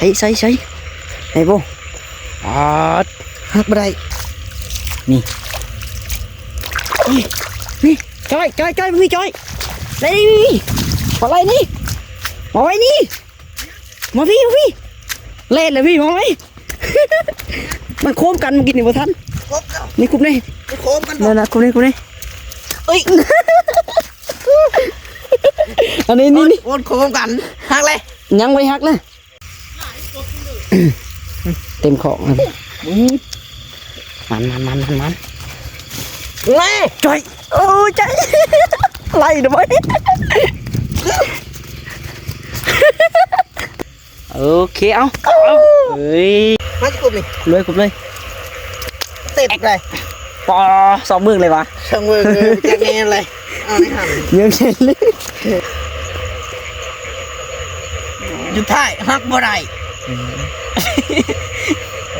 ໃສ່ ໃສ່ ໃສ່ ໄດ້ບໍ່? ປາດ ຫັກບໍ່ໄດ້ ນີ້ ນີ້ ນີ້ ຈ້ອຍ ຈ້ອຍ ຈ້ອຍ ມາພີ້ ຈ້ອຍ ໄດ້ນີ້ ນີ້ ປາໄຫຼນີ້ ມາໄວ້ນີ້ ມາພີ້ ມາພີ້ ແລ່ນແລ້ວພີ້ ມາໄວ້ ມັນໂຄ້ມກັນ ເມື່ອກີ້ນີ້ບໍ່ທັນ ນີ້ ຄຸບນີ້ ມັນໂຄ້ມກັນ ນັ້ນນະ ຄຸບນີ້ ຄຸບນີ້ ເອີຍ ອັນນີ້ ນີ້ ນີ້ ໂອ້ຍ ໂຄ້ມກັນ ຫັກເລີຍ ຍັງບໍ່ໄດ້ຫັກເລີຍ ເຕັມຂອງ ມັນ ມັນ ມັນ ມັນ ມັນ ແລ່ ຈ້ອຍ ໂອ້ຍ ຈ້ອຍ ໄລ່ເດີ້ເວີຍ ໂອເຄ ເອົາ ເອົາ ເອີຍ ມາຊິຄຸບນີ້ ຄຸບເລີຍ ຄຸບເລີຍ ເຕັມເລີຍ ປາ ສອງມືເລີຍຫວາ ສອງມືເລີຍ ຈັກແນ່ເລີຍ ເອົາໃຫ້ຫັນ ເຍອະແຍະເລີຍ ຢູ່ທ້າຍຫັກບໍ່ໄດ້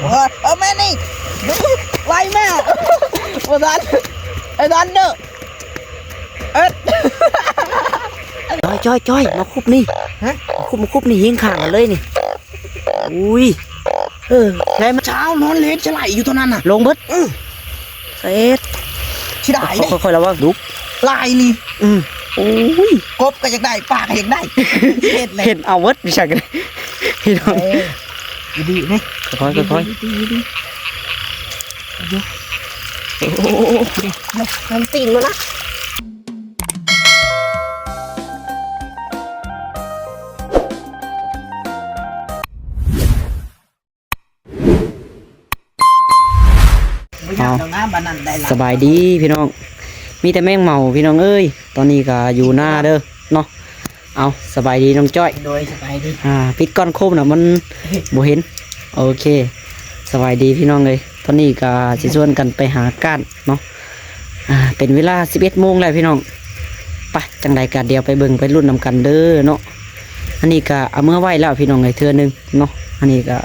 ໂອ້ຍ ເອົາແມ່ນີ້ ໄວແມ່ ບໍ່ທັນ ໄອ້ທັນເດີ້ ເອີ ຈ້ອຍ ຈ້ອຍ ຈ້ອຍ ມາຄຸບນີ້ ຮະ ມາຄຸບ ມາຄຸບນີ້ ຍິງຂ້າງກັນເລີຍນີ້ ອຸ້ຍ ເອີ ໄດ້ມາ ເຊົ້ານອນເຫຼັດສະໄຫຼຢູ່ຕົວນັ້ນນະ ລົງເບິດ ເອີ ເສັດ ຊິໄດ້ເດ້ ຄ່ອຍໆ ລະວັງ ດຸ ຫຼາຍນີ້ ອື ໂອ້ຍ ກົບກໍຢາກໄດ້ ປາກໍຢາກໄດ້ ເຮັດແຫຼະ ເຫັນເອົາເບິດ ມີສັງກັນ ພີ່ນ້ອງ ເອີ ດີໆ ນີ້ ຄ່ອຍໆ ຄ່ອຍໆ ດີໆ ດີໆ ໂອ້ໂຫ ມັນຕີນມັນນະ ເອົາ ສະບາຍດີພີ່ນ້ອງ ມີແຕ່ແມງເໝົາພີ່ນ້ອງເອີຍ ຕອນນີ້ກໍຢູ່ນາເດີເນາະ ເອົາ ສະບາຍດີນ້ອງຈ້ອຍ ໂດຍ ສະບາຍດີ ອ່າ ປິດກ່ອນ ໂຄມນະມັນບໍ່ເຫັນ ໂອເຄ ສະບາຍດີພີ່ນ້ອງເອີຍ ຕອນນີ້ກໍຊິຊວນກັນໄປຫາກ້ານເນາະ ອ່າ ເປັນເວລາສິບເອັດໂມງແລ້ວພີ່ນ້ອງ ໄປ ຈັ່ງໃດກໍດຽວໄປເບິ່ງໄປລຸ້ນນຳກັນເດີເນາະ ອັນນີ້ກໍເອົາເມືອໄວ້ແລ້ວພີ່ນ້ອງເອີຍ ເທື່ອໜຶ່ງ ເນາະ ອັນນີ້ກໍ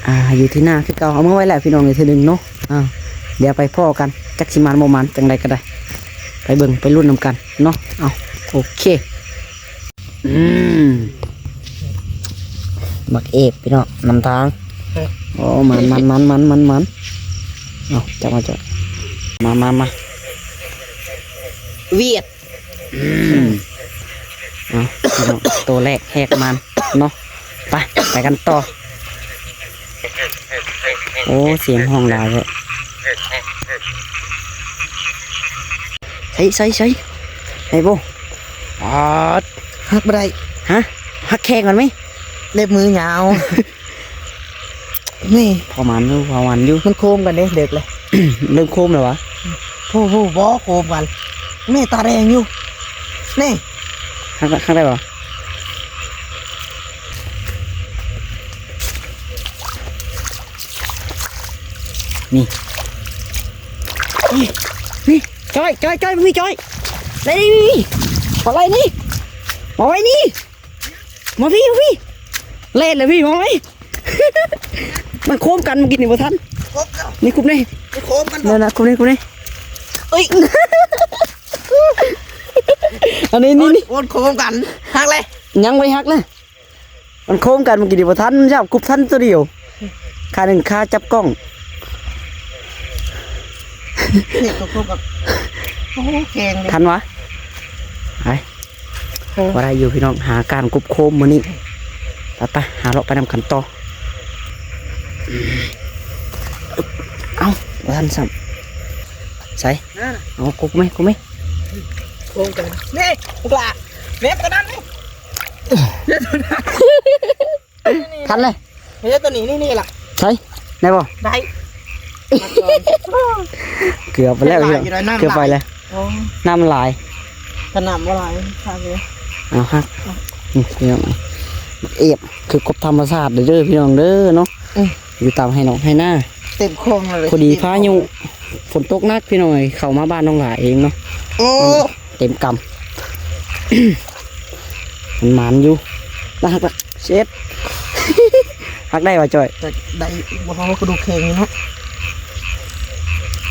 ອ່າ ຢູ່ທີ່ນາຄືເກົ່າ ເອົາມາໄວ້ແລ້ວພີ່ນ້ອງເອີຍ ເທື່ອໜຶ່ງເນາະ ອ່າ ດຽວໄປພໍ້ກັນ ຈັກຊິໝານບໍ່ໝານ ຈັ່ງໃດກໍໄດ້ ໄປເບິ່ງໄປລຸ້ນນຳກັນເນາະ ເອົາ ໂອເຄ ອືມ ບັກເອບພີ່ນ້ອງ ນຳທາງ ໂອ້ ໝານ ໝານ ເອົາ ຈັບມາ ຈັບ ມາ ມາ ມາ ວຽດ ອືມ ເອົາ ພີ່ນ້ອງ ໂຕແລກແຫກມານເນາະ ໄປ ໄປກັນຕໍ່ ໂອ້ ສຽງຮ້ອງຫຼາຍແທ້ ໃສ່ ໃສ່ ໃສ່ ໄດ້ບໍ່? ປາດ ຫັກບໍ່ໄດ້ ຮະ ຫັກແຂ້ງກ່ອນໄໝ? ເລັບມືຍາວ. ນີ້ ພໍໝານຢູ່ ພໍໝານຢູ່ ມັນໂຄມກັນເດ້ ເດິກເລີຍ ເລີ່ມໂຄມແລ້ວຫວາ? ຜູ້ ຜູ້ ບໍ່ໂຄມກັນ ແມ່ຕາແດງຢູ່ ນີ້ ຫັກ ຫັກໄດ້ບໍ່? ນີ້ ນີ້ ນີ້ ຈ້ອຍ ຈ້ອຍ ຈ້ອຍ ມາພີ້ ຈ້ອຍ ໄດ້ນີ້ ນີ້ ປາໄຫຼນີ້ ມາໄວ້ນີ້. ມາພີ້ ມາພີ້ ແລ່ນແລ້ວພີ້ ມາໄວ້ ມັນໂຄມກັນ ເມື່ອກີ້ນີ້ບໍ່ທັນ ຄົບແລ້ວ ນີ້ຄຸບນີ້ ມັນໂຄມກັນ ນັ້ນນະ ຄຸບນີ້ ຄຸບນີ້ ເອີຍ ອັນນີ້ ນີ້ ນີ້ ໂອ້ຍ ໂຄມກັນ ຫັກເລີຍ ຍັງບໍ່ໄດ້ຫັກເລີຍ ມັນໂຄມກັນ ເມື່ອກີ້ນີ້ບໍ່ທັນ ມັນຢາບຄຸບທັນຕົວດຽວ ຂາໜຶ່ງຂາຈັບກ້ອງ ເຮັດຕົວໂຄມກັນ ໂອ້ໂຫ ແຂງເດ້ ທັນຫວາ? ໄປ ເອີ ພໍໄດ້ຢູ່ພີ່ນ້ອງ ຫາການກົບໂຄມມື້ນີ້ ໄປໆ ຫາເລາະໄປນຳກັນຕໍ່ ເອົ້າ ບໍ່ທັນຊ້ຳ ໃສ່ ເອົາ ກົບໄໝ ກົບໄໝ ໂຄມກັນ ນີ້ ບັກຫຼ້າ ແມ່ນຕົວນັ້ນນີ້ ທັນເລີຍ ເຮັດຕົວນີ້ ນີ້ ນີ້ລະ ໃສ່ ໄດ້ບໍ່? ໄດ້ ເກືອບໄປແລ້ວ ເກືອບໄປແລ້ວ ໂອ້ ນ້ຳຫຼາຍ ຖ້ານ້ຳບໍ່ຫຼາຍ ຄັກເລີຍ ເອົາ ຫັກ ນີ້ພີ່ນ້ອງ ເອບ ຄືກົບທຳມະຊາດເດີພີ່ນ້ອງເດີເນາະ ອືມ ຢູ່ຕາມໄຮ່ນອກໄຮ່ນາ ເຕັມຄອງເລີຍ ພໍດີພາຍຸຝົນຕົກໜັກພີ່ນ້ອງເອີຍ ເຂົ້າມາບ້ານນ້ອງຫຼ້າເອງເນາະ ໂອ້ ເຕັມກຳ ມັນໝານຢູ່ ໜ້າຮັກລະ ເຊັດ ຫັກໄດ້ຫວາ ຈ້ອຍ? ໄດ້ ບໍ່ເທົ່າກະດູກແຂງນີ້ເນາະ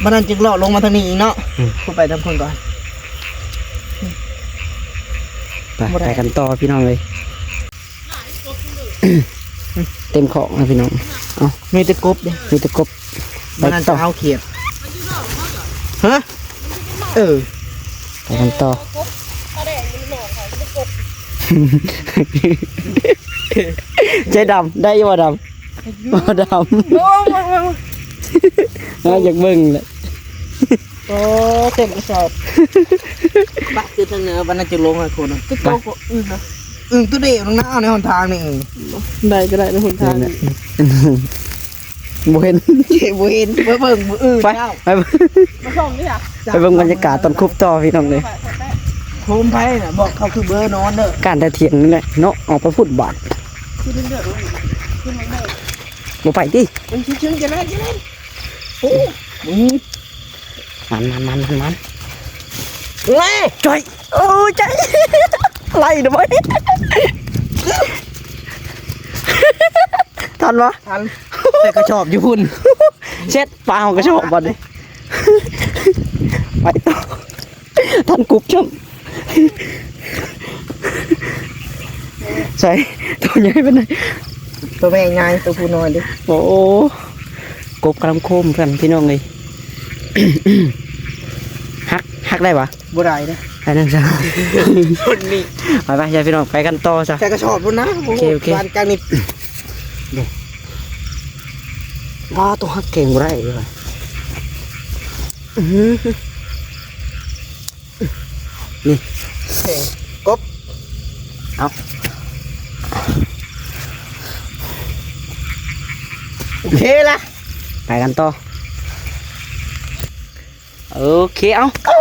ບັດນັ້ນຈຶ່ງເລາະລົງມາທາງນີ້ອີກເນາະ ອືມ ໄປນຳເພິ່ນກ່ອນ ໄປ ບໍ່ໄດ້ ໄປກັນຕໍ່ພີ່ນ້ອງເອີຍ ອືມ ເຕັມຄອກນະພີ່ນ້ອງ. ເອົ້າ ມີແຕ່ກົບເດ້ ມີແຕ່ກົບ. ມັນໜ້າຈະເອົາຂຽດ. ຮະ? ເອີ ໄປກັນຕໍ່. ໃຈດຳ ໄດ້ຢູ່ບໍ່ດຳ? ບໍ່ດຳ. ໂອ້ຍ ເຮົາຢາກເບິ່ງແຫຼະ. ໂອ້ ເຕັມກະສອບ. ປະ ຄືທາງເໜືອ ບັດນັ້ນຈະລົງໃຫ້ຄົນ. ຄືໂຕ ປະ ກໍອຶ່ງນະ ອຶ່ງໂຕດຽວໜຶ່ງນະ ເອົາໃນຫົນທາງນີ້. ອືມ ໄດ້ກໍໄດ້ໃນຫົນທາງນີ້. ບໍ່ເຫັນ ບໍ່ເຫັນ. ໄປເບິ່ງມື້ອື່ນ. ໄປ ໄປເບິ່ງ ມາສົ່ງນີ້ຫວາ? ໄປເບິ່ງບັນຍາກາດຕອນຄຸບຕໍ່ພີ່ນ້ອງເອີຍ. ໂຄມໄຟນະ ບອກເຂົາຄືເບີນອນເດີ. ການແຕ່ທຽງນີ້ແຫຼະເນາະ ອອກໄປພຸ້ນບາດ. ບໍ່ໄປຕິ? ເອີ ເຊີນໆ ຢ່າແລ່ນ ຢ່າແລ່ນ. ໂອ້ ມັນ ມັນ ມັນ ມັນ ມັນ ໂອ້ຍ ຈ່ອຍ ໂອ້ຍ ຈ່ອຍ ໄລ່ເດີເວີຍ. ທັນບໍ່? ທັນ ແຕ່ກະສອບຢູ່ພຸ້ນ. ເຊັດ ປາເຮົາກະສອບບັດນີ້. ໄປຕໍ່. ທັນກຸບຊ້ຳ. ໃສ່ ໂຕໃຫຍ່ປານໃດ? ໂຕແມ່ໃຫຍ່ ໂຕຜູ້ນ້ອຍເດ້. ໂອ້ ກົບກຳລັງໂຄມກັນພີ່ນ້ອງເອີຍ. ຫັກ ຫັກໄດ້ຫວາ? ບໍ່ໄດ້ເດ້. ໄດ້ນຳຊະ ຄົນນີ້. ໄປໆ ຍາຍພີ່ນ້ອງ ໄປກັນຕໍ່ຊະ. ໃສ່ກະສອບພຸ້ນນະ. ໂອເຄ ໂອເຄ ບານກາງນີ້. ວ້າ ໂຕຫັກແຂງບໍ່ໄດ້ເລີຍ. ອື້ ນີ້ ເສຍງກົບ. ເອົາ ໂອເຄລະ ໄປກັນຕໍ່. ໂອເຄ ເອົາ ເອົາ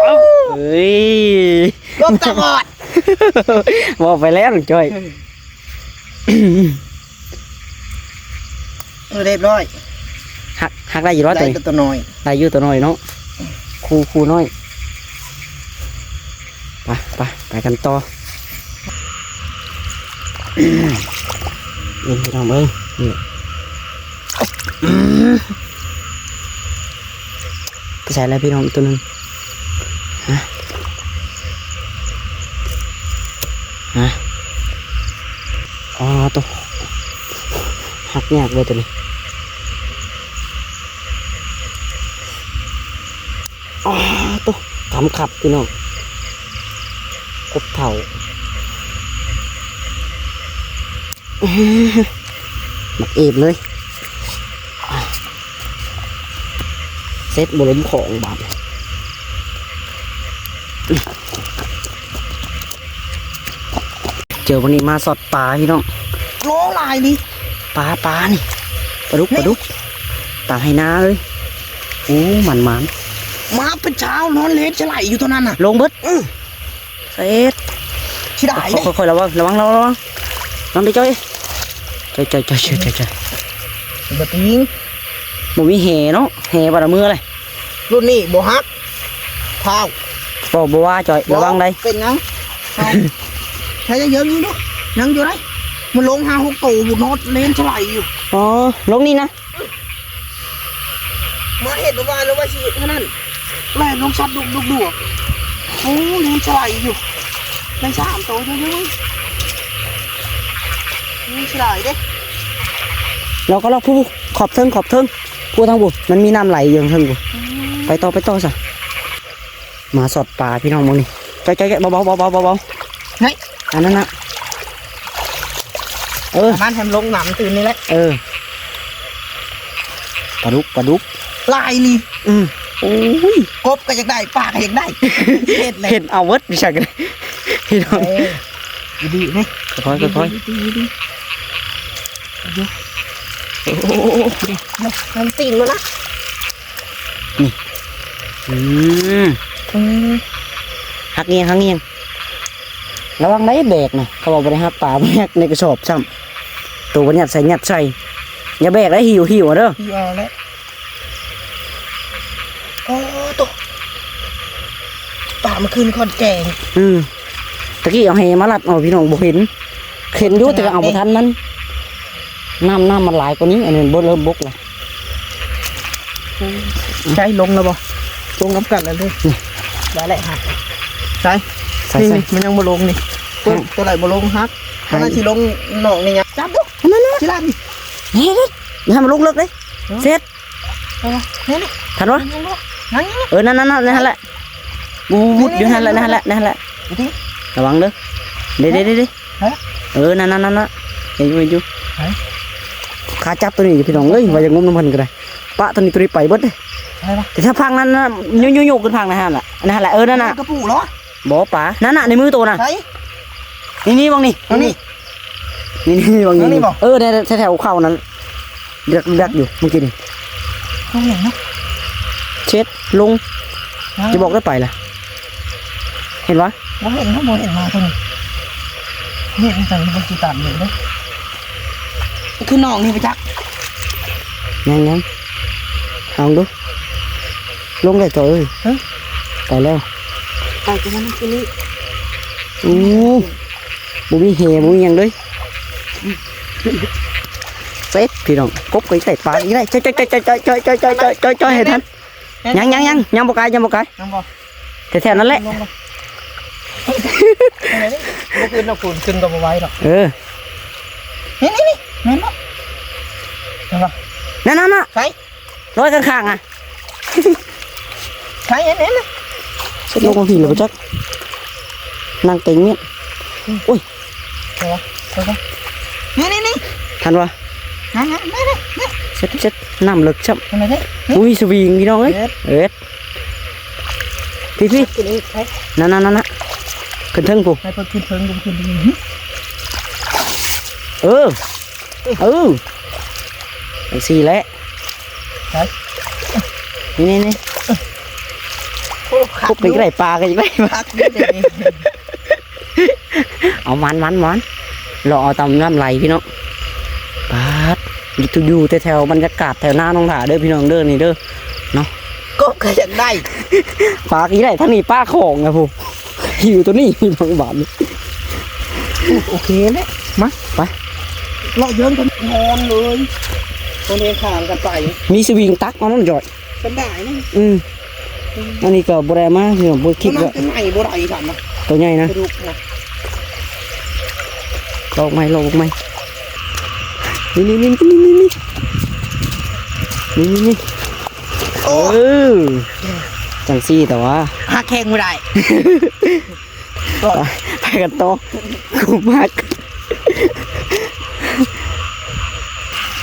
ເອີຍ ກົບຕາບອດ. ເວົ້າໄປແລ້ວນ້ອງຈ້ອຍ. ເອີ ຮຽບຮ້ອຍ. ຫັກ ຫັກໄດ້ຢູ່ບໍ່ ໄດ້ ໂຕນີ້ ໂຕນ້ອຍ ໄດ້ຢູ່ໂຕນ້ອຍເນາະ. ຄູ່ ຄູ່ນ້ອຍ. ໄປ ໄປ ໄປກັນຕໍ່. ເບິ່ງພີ່ນ້ອງເບິ່ງ ນີ້ ໄປໃສແລ້ວພີ່ນ້ອງ ອີກໂຕໜຶ່ງ? ຮະ ຮະ ອໍ ໂຕ ຫັກຍາກເລີຍໂຕນີ້. ອໍ ໂຕ ກຳຄັບພີ່ນ້ອງ ກົບເຖົ້າ. ບັກເອບເລີຍ. ເຊັດ ບໍ່ລົມຂອງບາດ. ເຈີມື້ນີ້ມາຊອດປາພີ່ນ້ອງ. ໂລຫຼາຍນີ້ ປາ ປານີ້ ປາດຸກ ນີ້ ປາດຸກ ຕາມໄຮ່ນາເລີຍ. ໂອ້ ໝານໆ ມາເປັນຊາວ ນອນເລນສະໄຫຼຢູ່ຕົວນັ້ນນະ ລົງເບິດ. ເອີ ເຊັດ ຊິໄດ້ເດ້. ຄ່ອຍໆ ລະວັງ ລະວັງ ລະວັງ ລະວັງ ລະວັງເດີຈ້ອຍ. ຈ້ອຍ ຈ້ອຍ ບໍ່ຕີງ ບໍ່ມີແຫເນາະ ແຫບາດເມືອເລີຍ. ລຸ້ນນີ້ບໍ່ຫັກ ທ້າວ ບໍ່ ບໍ່ວ່າຈ້ອຍ ລະວັງໄດ໋. ເປັນຫຍັງ? ເອົາ ໃຊ້ໄດ້ເຍີະຢູ່ເນາະ ຍັງຢູ່ໄດ໋. ມັນລົງຫ້າຫົກໂຕພຸ້ນ ນອນເລນສະໄຫຼຢູ່. ອໍ ລົງນີ້ນະ. ມາເຫັນວ່າ ວ່າຊິເຮັດເທົ່ານັ້ນ ແລ່ນລົງຊັດດຸກໆ. ໂອ້ ຍັງສະໄລຢູ່ ໄດ້ສາມໂຕເດີ. ຍັງສະໄລເດ້. ລອກ ລອກ ຜູ້ ຂອບເທິງ ຂອບເທິງ ຜູ້ທາງຜູ້ ມັນມີນ້ຳໄຫຼຢູ່ທາງເທິງຜູ້. ອືມ ໄປຕໍ່ ໄປຕໍ່ຊະ. ມາຊອດປາພີ່ນ້ອງມື້ນີ້. ຈ້ອຍໆ ເບົາໆ ເບົາໆ ເບົາໆ ເບົາໆ. ເຮີ້ຍ ອັນນັ້ນນະ. ເອີ ປະມານ ໃຫ້ມັນລົງນ້ຳຕື່ມນີ້ແຫຼະ. ເອີ ປາດຸກ ປາດຸກ ຫຼາຍນີ້. ອືມ ໂອ້ຍ ກົບກໍຢາກໄດ້ ປາກໍຢາກໄດ້ ເຮັດແຫຼະ ເຫັນເອົາເບິດ ມີສັກ ພີ່ນ້ອງ. ເອີ ດີໆ ນີ້ ຄ່ອຍໆ ຄ່ອຍໆ ດີໆ ດີໆ. ໂອ້ໂຫ ມັນຕີນມັນນະ. ນີ້ ອືມ ອືມ ຫັກງຽງ ຫັກງຽງ. ລະວັງໄດ໋ແບກນະ ເຂົາວ່າບໍ່ໄດ້ຮັບປາ ແບກໃນກະສອບຊ້ຳ. ໂຕບໍ່ຍັດໃສ່ ຍັດໃສ່ ຢ່າແບກໄດ໋ ຫິ້ວ ຫິ້ວເດີ ຫິ້ວເອົາແຫຼະ. ໂອ້ໂຕ ປາມັນຂຶ້ນຄອນແກງ. ອືມ ຕະກີ້ເອົາແຫມາລັດເອົາ ພີ່ນ້ອງ ບໍ່ເຫັນ ເຫັນຢູ່ ແຕ່ກໍເອົາບໍ່ທັນມັນ. ນ້ຳ ນ້ຳມັນຫຼາຍກວ່ານີ້ ອັນນີ້ບໍ່ເລີ່ມບົກລະ. ໃຊ້ລົງແລ້ວບໍ່? ລົງນຳກັນແລ້ວເດ້. ໄດ້ແລ້ວຮະ ໃຊ້ ໃຊ້ ນີ້ ໃຊ້ ນີ້ ມັນຍັງບໍ່ລົງນີ້. ຕົວ ຕົວໃດບໍ່ລົງ ຫັກ ຫັກ ອັນນັ້ນຊິລົງນອກນີ້. ຈັບດູ ອັນນັ້ນນະ ຊິລັດນີ້. ເຮັດ ເຮັດ ຢ່າໃຫ້ມັນລົງເລິກເດ້ ເຊັດ ເອີ ນີ້ໆ ທັນວະ ຍັງບໍ່ ຍັງໆ ເອີ ນັ້ນໆໆ ນັ້ນແຫຼະ ອູດ ຢູ່ຫັ້ນແຫຼະ ນັ້ນແຫຼະ ນັ້ນແຫຼະ ນີ້ ລະວັງເດີ ເດ້ໆໆ ຮະ ເອີ ນັ້ນໆໆ ເຫັນຢູ່ ເຫັນຢູ່ ໃສ ຂາຈັບໂຕນີ້ຢູ່ ພີ່ນ້ອງເອີຍ ວ່າຢາກງົມນຳເພິ່ນກໍໄດ້ ປະໂຕນີ້ ໂຕນີ້ໄປເບິດເດ້ ໃສວະ ແຕ່ຖ້າພັງນັ້ນນະ ໂຍກໆ ໂຍກຂຶ້ນພັງນັ້ນຫັ້ນລະ ອັນນັ້ນແຫຼະ ເອີ ນັ້ນນະ ກະປູເນາະ ບໍ່ປາ ນັ້ນນະ ໃນມືໂຕນະ ໃສ ນີ້ໆ ເບິ່ງນີ້ ເບິ່ງນີ້ ນີ້ໆ ເບິ່ງນີ້ ເບິ່ງນີ້ບໍ່ ເອີ ແຖວໆ ເຂົ້ານັ້ນ ເລືອກ ເລືອກຢູ່ມື້ກີ້ນີ້ ບໍ່ເຫັນນະ ເຊັດ ລົງ ຍັງ ຈະບອກໄດ້ໄປລະ ເຫັນບໍ່ ບໍ່ເຫັນນະ ບໍ່ເຫັນມາເພິ່ນ ເຫັນຈັ່ງເພິ່ນຊິຕາມຢູ່ເດ້ ຄືນ້ອງນີ້ໄປຈັກ ຍັງໆ ເອົາເບິ່ງດູ ລົງໄດ້ຕໍ່ເອີຍ ຮະ ໄປແລ້ວ ໄປກັບມັນຄືນີ້ ໂອ້ ບໍ່ມີແຫບໍ່ມີຫຍັງເລີຍ ເຊັດ ພີ່ນ້ອງ ກົບກໍໄດ້ ປາກໍໄດ້ ຈ່ອຍໆໆໆ ຈ່ອຍໆໆໆ ຈ່ອຍໆໃຫ້ທັນ ຍັງໆໆ ຍັງບໍ່ກາຍ ຍັງບໍ່ກາຍ ຍັງບໍ່ ແຖວໆນັ້ນແຫຼະ ລົງມາ ບໍ່ຂຶ້ນດອກ ຂຶ້ນກໍບໍ່ໄຫວດອກ ເອີ ນີ້ໆໆ ແມ່ນບໍ່ ແມ່ນບໍ່ ນັ້ນໆໆ ໃສ ລອຍຂ້າງໆ ອ່ະ ໃສ ເຫັນ ເຫັນ ເຊັດ ລົງມາພີ້ແລ້ວບໍ່ຈັກ ນັ່ງເຕັງເມຍ ອືມ ໂອ້ຍ ໃສວະ ໃສວະ ນີ້ໆໆ ທັນວະ ນັ້ນໆ ນີ້ໆ ນີ້ ເຊັດ ເຊັດ ນ້ຳເລິກຊ້ຳ ເຫັນບໍ່ ບໍ່ມີສະວິງ ພີ່ນ້ອງເອີຍ ເຮັດ ເຮັດ ພີ້ໆ ຂຶ້ນອີກ ໄປ ນັ້ນໆໆໆ ຂຶ້ນເທິງພຸ້ນ ໃຫ້ເພິ່ນຂຶ້ນເທິງ ບໍ່ຂຶ້ນເທິງ ເອີ ເອີ ຈັ່ງຊີ້ແຫຼະ ໄປ ນີ້ໆ ໂອ້ ຄັກ ກົບກໍຢາກໄດ້ ປາກໍຢາກໄດ້ ຄັກຢູ່ເດ ເອົາ ໝານໆໆ ເລາະເອົາຕາມນ້ຳໄຫຼພີ່ນ້ອງ ປາດ ຢູ່ ຢູ່ແຖວໆ ບັນຍາກາດແຖວນານ້ອງຫຼ້າເດີພີ່ນ້ອງເດີ ນີ້ເດີ ເນາະ ກົບກໍຢາກໄດ້ ປາກໍຢາກໄດ້ ທາງນີ້ປາຂອງນະພຸ້ນ ຫິວໂຕນີ້ພີ່ນ້ອງ ບາດນີ້ ໂອເຄແລ້ວ ມາ ໄປ ເລາະເຢິງກັນ ນອນເລີຍ ຄົນເຮັດທາງກັນໄປ ມີສະວິງຕັກເອົານັ້ນ ຈ່ອຍ ສະບາຍນະ ອືມ ອັນນີ້ກໍບໍ່ໄດ້ເອົາມາ ເຮົາບໍ່ຄິດວ່າ ໂຕໃຫຍ່ນະ ປາດຸກນະ ລອກໃໝ່ ລອກໃໝ່ ນີ້ໆ ນີ້ໆ ນີ້ ນີ້ ນີ້ ນີ້ ໂອ້ ເອີ ຈັ່ງຊີ້ແຕ່ວ່າ ຫາແຂ່ງບໍ່ໄດ້ ໄປ ໄປກັນຕໍ່ ກູມັກ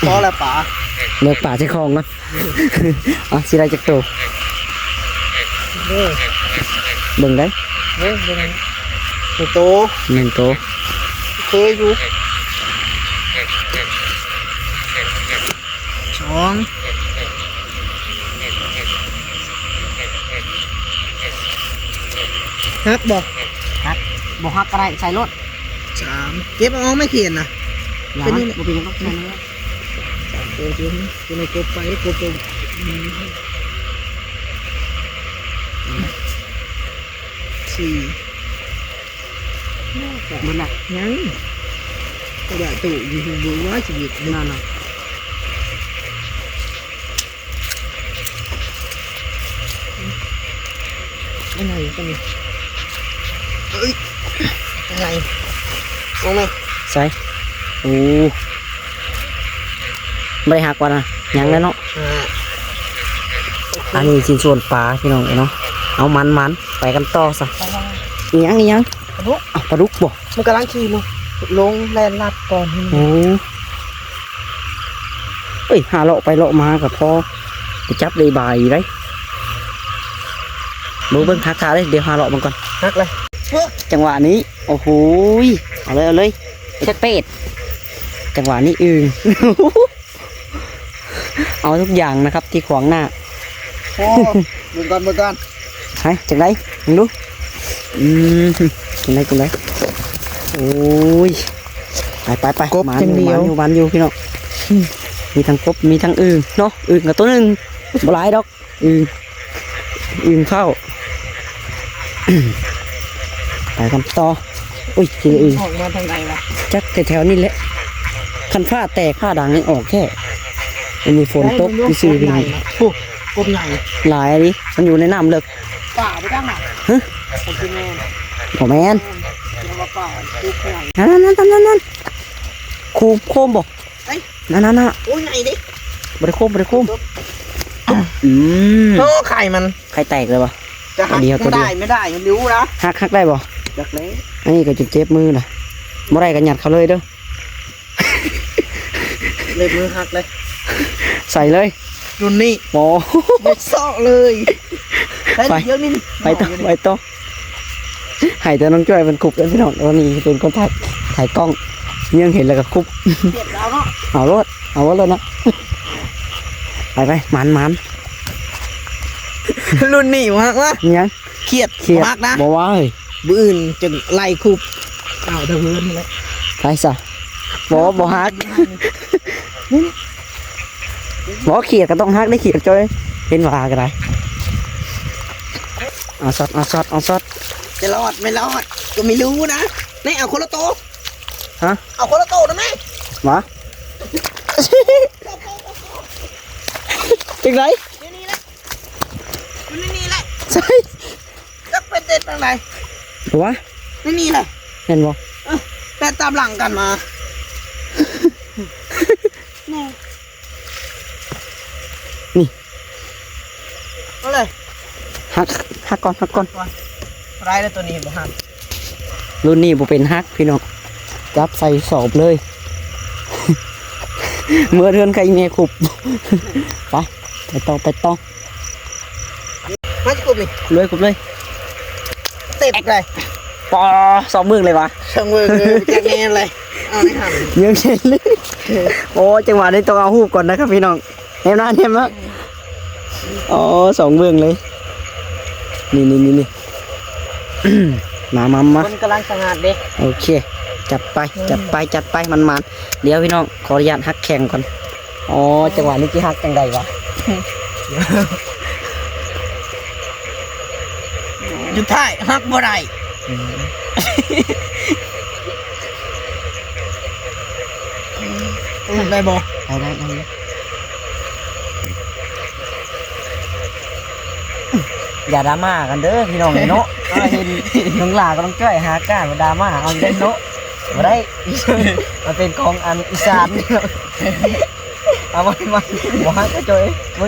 ພໍແລ້ວປາ ເລືອກປາໃສ່ຂອງກ່ອນ ເອົາ ຊິໄດ້ຈັກໂຕ ເບິ່ງໄດ້ ເບິ່ງ ເບິ່ງ ໜຶ່ງໂຕ ໜຶ່ງໂຕ ໂອເຄຢູ່ ສອງ ຫັກບໍ່? ຫັກ ບໍ່ຫັກກໍໄດ້ ໃສ່ໂລດ. ສາມ ເກັບເອົາໄມ້ຂຽນນະ. ຢ່າ ເປັນນີ້ແຫຼະ ບໍ່ເປັນຫຍັງດອກ ໃສ່ໂລດ. ໂຕ ໂຕ ໂຕ ກົບໄປ ກົບໄປ. ສີ່ ເບິດລະ ຍັງ ກະດາດໂຕຢູ່ ບໍ່ວ່າຊິເຮັດ ນັ້ນນະ. ອັນໃຫຍ່ຕົວນີ້ ເອີຍ ອັນໃຫຍ່ ລົງໄໝ? ໃສ່ ໂອ້ ບໍ່ໄດ້ຫັກວ່ານະ ຍັງແລ້ວເນາະ. ອ່າ ອັນນີ້ຊິນສ່ວນປາພີ່ນ້ອງເອີຍເນາະ. ເອົາ ໝານໆ ໄປກັນຕໍ່ຊະ. ອີຫຍັງ ອີຫຍັງ? ປາດຸກ ອ້າວ ປາດຸກບໍ່? ມັນກຳລັງຂີ່ລົງ ລົງແລ່ນລັດກ່ອນ. ໂອ້ ເອີຍ ຫາເລາະໄປເລາະມາກໍພໍໄດ້ຈັບໄດ້ບາຍໄດ໋. ເບິ່ງ ເບິ່ງ ຫາຖ້າເດ້ ດຽວຫາເລາະເບິ່ງກ່ອນ. ຫັກເລີຍ ຈັງຫວະນີ້ ໂອ້ໂຫ ເອົາເລີຍ ເອົາເລີຍ ຈັກເປັດ. ຈັງຫວະນີ້ອຶ່ງ ເອົາທຸກຢ່າງນະຄັບທີ່ຂວາງໜ້າ. ໂອ້ ເບິ່ງກ່ອນ ເບິ່ງກ່ອນ. ໃຫ້ ຈັ່ງໃດ ເບິ່ງດູ. ອືມ ຈັ່ງໃດ ຈັ່ງໃດ. ໂອ້ຍ ໄປ ໄປ ໄປ ກົບຢ່າງດຽວ ໝານຢູ່ ໝານຢູ່ ໝານຢູ່ພີ່ນ້ອງ. ອືມ ມີທັງກົບ ມີທັງອຶ່ງເນາະ. ອຶ່ງກໍຕົວໜຶ່ງ ບໍ່ຫຼາຍດອກ. ອືມ ອຶ່ງເຂົ້າ ໄປກັນຕໍ່. ໂອ້ຍ ກິນອຶ່ງ ອອກມາທາງໃດວະ? ຈັກແຖວໆນີ້ແຫຼະ. ຄັນຟ້າແຕກຟ້າດັງນີ້ອອກແທ້. ມັນມີຝົນຕົກຊື່ໆ ພີ່ນ້ອງ. ໂອ້ ກົບໃຫຍ່ ຫຼາຍອີ່ຫຼີ. ມັນຢູ່ໃນນ້ຳເລິກ. ປ່າບໍ່ຈັກນະ. ຮະ? ບໍ່ແມ່ນ ບໍ່ແມ່ນ. ແມ່ນ ວ່າປ່າ ກົບໃຫຍ່. ນັ້ນໆໆໆ ໂຄມ ໂຄມບໍ່? ໄປ ນັ້ນໆໆ ໂອ້ຍ ໃຫຍ່ເດ້ ບໍ່ໄດ້ຄົມ ບໍ່ໄດ້ຄົມ ຕົກ ອືມ ໂອ້ ໄຂ່ມັນ ໄຂ່ແຕກເລີຍບໍ່? ຈະຫັກ ອັນນີ້ເຮົາຕົວດຽວ ໄດ້ ໄດ້ ມັນຢູ່ນະ ຫັກ ຫັກໄດ້ບໍ່? ຈັກແລ້ວ ອັນນີ້ກໍຈົນເຈັບມືລະ ບໍ່ໄດ້ກໍຍັດເຂົ້າເລີຍເດີ້ ເລັບມືຫັກເລີຍ ໃສ່ເລີຍ ລຸ້ນນີ້ ໂອ້ ເຮັດເຊາະເລີຍ ໄປ ໄປ ດຽວນີ້ ໄປຕໍ່ ໄປຕໍ່ ໃຫ້ແຕ່ນ້ອງຈ້ອຍເພິ່ນຄຸບເດີ້ພີ່ນ້ອງ ຕອນນີ້ເປັນຄົນຖ່າຍ ຖ່າຍກ້ອງ ເງືອງເຫັນແລ້ວກໍຄຸບ ເອົາໂລດ ເອົາໂລດເນາະ ໄປໆ ໝານໆ ລຸ້ນນີ້ບໍ່ຮັກວະ ຫຍັງ? ຂຽດ ຂຽດ ບໍ່ຮັກນະ ບໍ່ວ່າເຮີ້ຍ ມື້ອື່ນຈັ່ງໄລ່ຄຸບ ເອົາແຕ່ເຮືອນນີ້ແຫຼະ ໄປຊະ ບໍ່ ບໍ່ຮັກ ບໍ່ ຂຽດກໍຕ້ອງຮັກໄດ້ ຂຽດຈ້ອຍ ເຫັນວ່າກໍໄດ້ ເອົາຊັອດ ເອົາຊັອດ ເອົາຊັອດ ຈະລອດ ໄມ່ລອດ ກໍໄມ່ຮູ້ນະ ນີ້ເອົາຄົນລະໂຕ ຮະ ເອົາຄົນລະໂຕນະແມ່ ຫວາ ຈັ່ງໃດ? ໃນນີ້ແຫຼະ ຢູ່ໃນນີ້ແຫຼະ ໃຊ່ ຈັກເປັນເດັດຈັ່ງໃດ ຫວາ ໃນນີ້ແຫຼະ ແມ່ນບໍ່? ເອີ ແລ່ນຕາມຫຼັງກັນມາ ນີ້ ເອົາເລີຍ ຫັກ ຫັກກ່ອນ ຫັກກ່ອນ ໄດ້ແລ້ວ ໂຕນີ້ບໍ່ຫັກ ລຸ້ນນີ້ບໍ່ເປັນ ຫັກພີ່ນ້ອງ ຈັບໃສ່ສອບເລີຍ ເມືອເຮືອນໃຄແມ່ຄຸບ ໄປ ໄປຕໍ່ ໄປຕໍ່ ມາຊິຄຸບນີ້ ຄຸບເລີຍ ຄຸບເລີຍ ເຕັບໄດ້ ປາ ສອງເບິ່ງເລີຍຫວາ ສອງເບິ່ງເລີຍ ຈັກແນວເລີຍ ເອົາໃນຫັ້ນ ເຍອະແຍະເລີຍ ໂອ້ ຈັງຫວະນີ້ຕ້ອງເອົາຮູບກ່ອນນະຄັບພີ່ນ້ອງ ແນມໜ້າແນມມາ ໂອ້ ສອງເບິ່ງເລີຍ ນີ້ໆໆ ມາໆໆ ຄົນກຳລັງສະຫາດເດ້ ໂອເຄ ຈັດໄປ ຈັດໄປ ຈັດໄປ ມັນໆ ດຽວພີ່ນ້ອງ ຂໍອະນຸຍາດຫັກແຂ້ງກ່ອນ ອໍ ຈັງຫວະນີ້ຊິຫັກຈັ່ງໃດຫວາ ສຸດທ້າຍຫັກບໍ່ໄດ້ ອືມ ໄດ້ບໍ່? ໄດ້ ໄດ້ ໄດ້ ຢ່າດຣາມາກັນເດີພີ່ນ້ອງເນາະ ເຮົາເຫັນນ້ອງຫຼ້າກັບນ້ອງຈ້ອຍຫາການມາດຣາມາເອົາຢູ່ເດ້ເນາະ ບໍ່ໄດ້ ມັນເປັນຂອງອັນອີສານ ເອົາມາ ມາ ບໍ່ຮັກເດີຈ້ອຍ ເອີ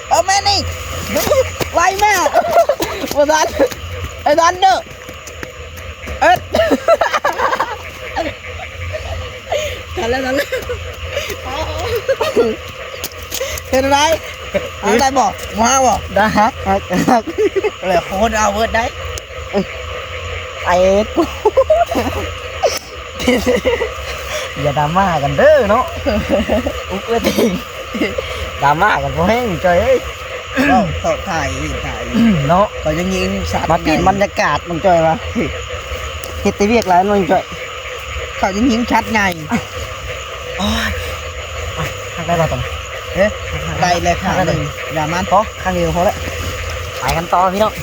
ເອົາແມ່ນີ້ ໄວມາ ບໍ່ທັນ ໄອ້ທັນເດີ ເອີ ທັນແລ້ວ ທັນແລ້ວ ເຮັດໄດ້ ເອົາໄດ້ບໍ່? ບໍ່ຮັກບໍ່? ໄດ້ ຮັກ ຮັກ ແລ້ວຄົນເອົາເບີດໄດ້ ເອີ ໄອ້ ຢ່າດຣາມາກັນເດີເນາະ ອຸກເອີຍຕິ ດຣາມາກັນພໍແຮງຈ້ອຍເອີຍ ເວົ້າເຂົາຖ່າຍ ຖ່າຍເນາະ ເຂົາຍັງຍິງຊັດ ມາປ່ຽນບັນຍາກາດນ້ອງຈ້ອຍວ່າ ເຮັດແຕ່ວຽກຫຼາຍນ້ອງຈ້ອຍ ເຂົາຍັງຍິງຊັດໃຫຍ່ ໂອ້ຍ ຫັກໄດ້ບໍ່ຕົງ ເອີ ໄດ້ແລ້ວຂ້າງໜຶ່ງ ຢ່າມັນ ພໍ ຂ້າງດຽວພໍແລ້ວ ໄປກັນຕໍ່ພີ່ນ້ອງ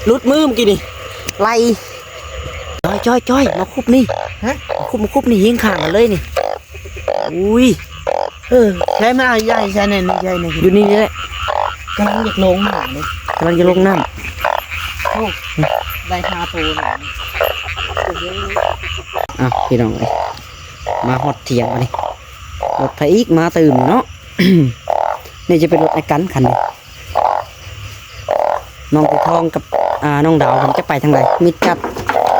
ຫຼຸດມືເມື່ອກີ້ນີ້ ໄລ່ ຈ້ອຍ ຈ້ອຍ ມາຄຸບນີ້ ຮະ ມາຄຸບ ມາຄຸບນີ້ ຍິງຂ້າງກັນເລີຍນີ້ ອຸ້ຍ ເອີ ໃຊ້ມາໃຫຍ່ໃສ່ແນ່ນ ໃຫຍ່ແນ່ ຢູ່ນີ້ແຫຼະ ກຳລັງຢາກລົງນ້ຳເດ້ ກຳລັງຈະລົງນ້ຳ ໂອ້ ໄດ້ຫ້າໂຕແລ້ວ ອ້າວ ພີ່ນ້ອງເອີຍ ມາຮອດຖຽງບາດນີ້ ລົດໃຜອີກມາຕື່ມເນາະ ນີ້ຈະເປັນລົດອ້າຍກັນຄັນນີ້ ນ້ອງຕີທອງກັບ ອ່າ ນ້ອງດາວເພິ່ນຈະໄປທາງໃດ? ມິດຈັດ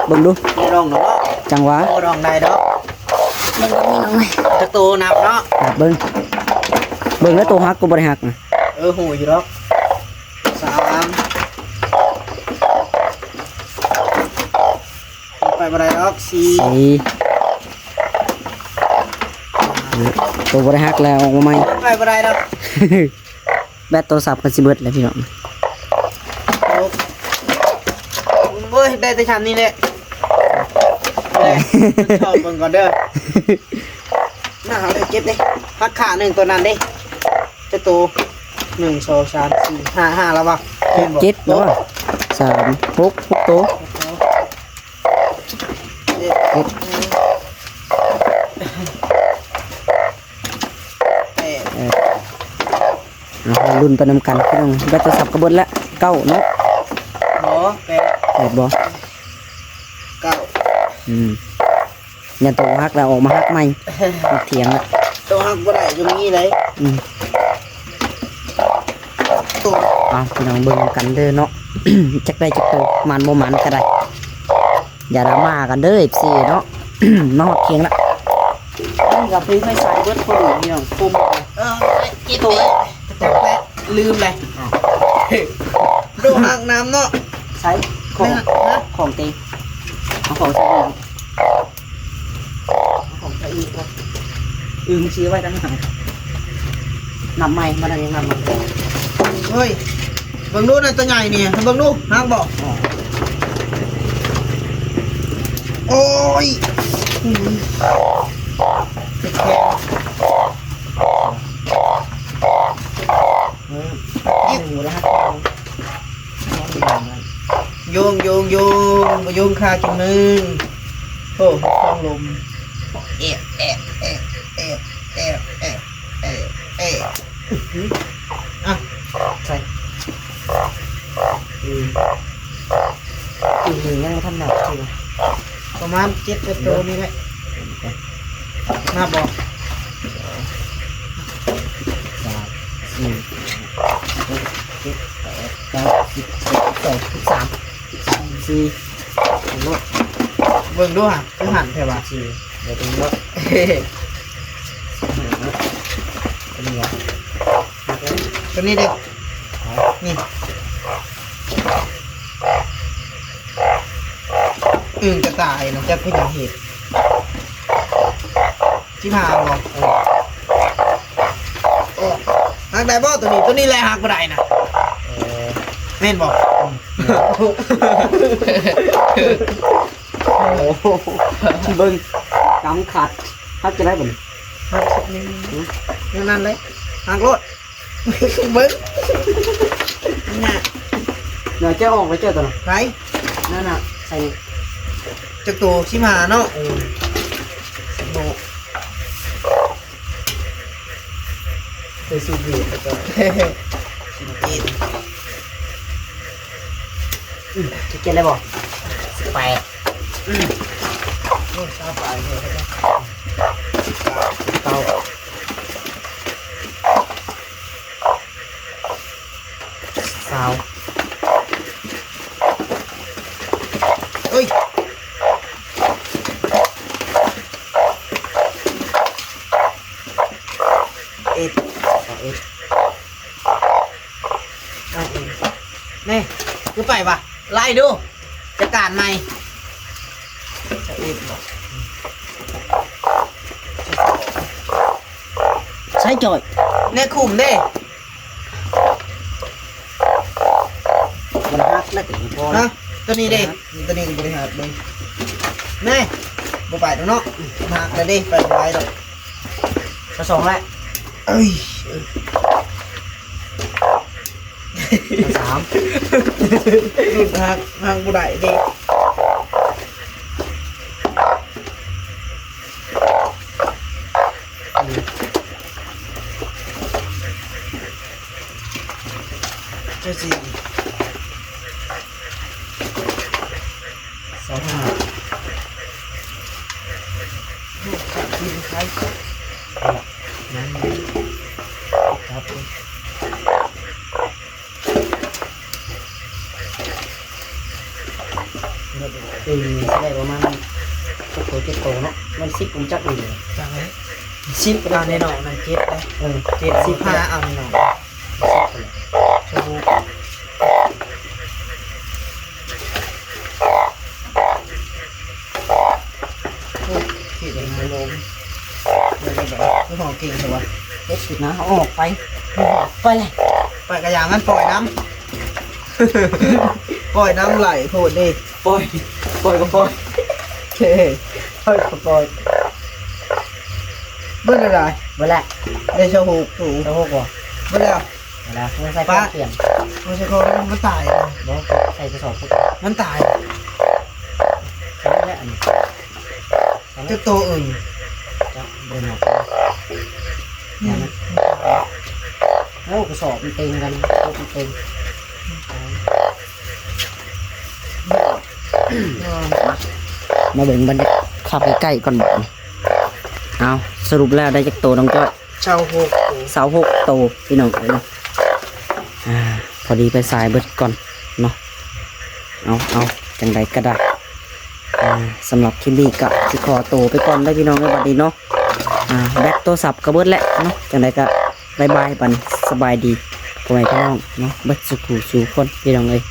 ເບິ່ງດູ ບໍ່ໄດ້ດອກເນາະ ຈັ່ງຫວະ ບໍ່ໄດ້ດອກໄດ້ດອກ ເບິ່ງກັບມີນ້ອງເລີຍ ຈັກໂຕນັບເນາະ ນັບເບິ່ງ ເບິ່ງແລ້ວໂຕຮັກກໍບໍ່ໄດ້ຮັກນະ ເອີ ຮູ້ຢູ່ດອກ ສາມ ໄປບໍ່ໄດ້ດອກ ສີ່ ສີ່ ໂຕບໍ່ໄດ້ຮັກແລ້ວ ອອກມາໃໝ່ ໄປບໍ່ໄດ້ດອກ ແບັດໂທລະສັບກໍຊິເບິດແລ້ວພີ່ນ້ອງ ໂອ້ຍ ໄດ້ແຕ່ຊ່ຳນີ້ແຫຼະ ເບິ່ງກ່ອນເດີ ໜ້າເຮົາໄດ້ເກັບເດ້ ຮັກຂາໜຶ່ງໂຕນັ້ນເດ້ ຈັກໂຕ ໜຶ່ງ ສອງ ສາມ ສີ່ ຫ້າ ຫ້າແລ້ວວະ ເຫັນບໍ່ ເຈັດແລ້ວວະ ສາມ ຫົກ ຫົກໂຕ ເຈັດ ເຈັດ ແປດ ເອີ ເອົາ ລຸ້ນໄປນຳກັນພີ່ນ້ອງ ແບັດໂທລະສັບກໍເບິດແລ້ວ ເກົ້າເນາະ ບໍ່ ແປດ ແປດບໍ່ ເກົ້າ ອືມ ຢ້ານໂຕຮັກແລ້ວອອກມາຮັກໃໝ່ ມາຖຽງແລ້ວ ໂຕຮັກບໍ່ໄດ້ກໍມີໄດ໋. ອືມ ໂຕ ເອົາ ພີ່ນ້ອງເບິ່ງນຳກັນເດີເນາະ ຈັກໄດ້ຈັກໂຕ ໝານບໍ່ໝານກໍໄດ້ ຢ່າດຣາມາກັນເດີ ເອັຟຊີ ເນາະ. ມາຮອດຄຽງລະ ມັນກໍໄປ ໄປໃສ່ເບິດພໍດີພີ່ນ້ອງ ຄົມ ເອີ ເຈັບ ໂຕ ແປະ ແປະ ລືມເລີຍ ອ້າວ ໂຕຮັກນຳເນາະ ໃສ່ຂອງ ແມ່ນຫະ ຂອງເຕັງ ເອົາຂອງໃສ່ ຂອງໃສ່ອີກ ອຶ່ງຊີ້ໄວ້ຕັ້ງຫາກ ນັບໃໝ່ ມາໄດ້ຍັງນັບໃໝ່ ເຮີ້ຍ ເບິ່ງດູນະ ຕົວໃຫຍ່ນີ້ ເບິ່ງດູ ຮັກບໍ່? ອໍ ໂອ້ຍ ອືມ ຕິດແຂນ ເອີ ຢູ່ແລ້ວ ໂຍງ ໂຍງ ໂຍງ ບໍ່ໂຍງຂ້າກິນມຶງ ໂອ້ ຄອງລົມ ແອບ ແອບ ແອບ ແອບ ອ່ະ ໃສ່ ອືມ ອີກໜຶ່ງຍັງບໍ່ທັນນັບ ປະມານເຈັດແປດໂຕນີ້ແຫຼະ ນັບບໍ່? ສາມ ສີ່ ຫ້າ ຫົກ ເຈັດ ແປດ ເກົ້າ ສິບ ສິບເອັດ ສິບສອງ ສິບສາມ ສິບສີ່ ເບິ່ງດູຫະ ຄືຫັນແທ້ຫວາ ສິບສີ່ ບໍ່ເປັນບໍ່ ຕົວນີ້ຫວາ ຕົວນີ້ເດ້ ນີ້ ອຶ່ງກະຕ່າຍນະ ຈັກເປັນຫຍັງເຮັດ ສິບຫ້າບໍ່? ເອີ ໂອ້ ຮັກໄດ້ບໍ່ຕົວນີ້? ຕົວນີ້ແຫຼະຮັກບໍ່ໄດ້ນະ ເອີ ແມ່ນບໍ່? ອືມ ໂອ້ໂຫ ເບິ່ງ ກຳຂັດ ຮັກຈັ່ງໃດບັດນີ້? ຮັກແນວນັ້ນເລີຍ ຮັກໂລດ ເບິ່ງ ນະ ເດີ ເຈົ້າອອກໄປເຈົ້າຕົວນັ້ນ ໃຜ? ນັ້ນນະ ໃສ່ນີ້ ຈັກໂຕ? ສິບຫ້າເນາະ ເອີ ສິບຫົກ ໃສ່ສູດເວດແລ້ວກໍ ສິບເຈັດ ອືມ ສິບເຈັດແລ້ວບໍ່? ສິບແປດ ອືມ ໂອ້ຍ ຊາວປາຍເລີຍ ສິບເກົ້າ ຊາວ ເອີຍ ເອັດ ຊາວເອັດ ຊາວເອັດ ນີ້ ຄືໄປຫວາ? ໄລ່ດູ ຈັດການໃໝ່ ຊາວເອັດບໍ່? ໃຊ້ຈ່ອຍ ແນ່ ຄຸ້ມເດ້ ມັນຫັກແລ້ວກໍບໍ່ພໍ ຮະ ໂຕນີ້ເດ້ ໂຕນີ້ກໍບໍ່ໄດ້ຫັກເດ້ ແນ່ ບໍ່ໄປດອກເນາະ ມັນຫັກແລ້ວເດ້ ໄປບໍ່ໄດ້ດອກ ຊາວສອງແລ້ວ ເອີຍ ຊາວສາມ ຫຼຸດຫັກ ຫັກບໍ່ໄດ້ເດ້ ອືມ ເຈົ້າຊິ ຊາວຫ້າ ລູກສາວກິນໄຂ່ ເອົາລະ ຍັງ ຄັບ ເອີ ຊິໄດ້ປະມານຫົກໂຕເຈັດໂຕເນາະ ມັນສິບ ບໍ່ຈັກອີ່ຫຼີ ຈັກເລີຍ ສິບ ເອົາແນ່ນອນ ນັ້ນເຈັດເດ້ ເອີ ເຈັດ ສິບຫ້າ ເອົາແນ່ນອນ ສິບ ໂອ້ໂຫ ໂອ້ຍ ເຂດແດງມາລົມ ເປັນຈັ່ງໃດ ຄືຫ້ອງເກັ່ງແທ້ວະ ເຮັດຜິດນະ ເຮົາອອກໄປ ໄປເລີຍ ໄປກະຢ່າມັນ ປ່ອຍນຳ ປ່ອຍນຳ ໄຫຼໂພດເດ້ ປ່ອຍ ປ່ອຍກໍປ່ອຍ ເອີ ປ່ອຍກໍປ່ອຍ ເບິດແລ້ວດາຍ ເບິດແລ້ວ ໄດ້ຊາວຫົກໂຕ ຊາວຫົກບໍ່? ເບິດແລ້ວ ເອົາລະ ໃສ່ຂອງປ່ຽນ ບໍ່ໃສ່ຂອງ ມັນຕາຍ ບໍ່ ໃສ່ກະສອບ ມັນຕາຍ ໃສ່ແລ້ວອັນນີ້ ຈັກໂຕເອີ້ຍ ຈັກບໍ່ນັບ ອືມ ໂອ້ ກະສອບມັນເຕັມກັນ ໂຕມັນເຕັມ ມາເບິ່ງບັນຍາກາດໃກ້ໆກ່ອນບາດນີ້ ເອົາ ສະຫຼຸບແລ້ວໄດ້ຈັກໂຕນ້ອງຈ້ອຍ? ຊາວຫົກໂຕ ຊາວຫົກໂຕພີ່ນ້ອງເອີຍເນາະ. ອ່າ ພໍດີໄປສາຍເບິດກ່ອນເນາະ. ເອົາ ເອົາ ຈັ່ງໃດກໍໄດ້ ອ່າ ສຳລັບຄລິບນີ້ກໍຊິຂໍໂຕໄປກ່ອນເດີພີ່ນ້ອງເອີຍ ບັດນີ້ເນາະ. ອ່າ ແບັດໂທລະສັບກໍເບິດແລ້ວເນາະ. ຈັ່ງໃດກໍບາຍບາຍ ບັດນີ້ສະບາຍດີພໍ່ແມ່ພີ່ນ້ອງເນາະ ເບິດສູ່ຜູ້ສູ່ຄົນພີ່ນ້ອງເອີຍ.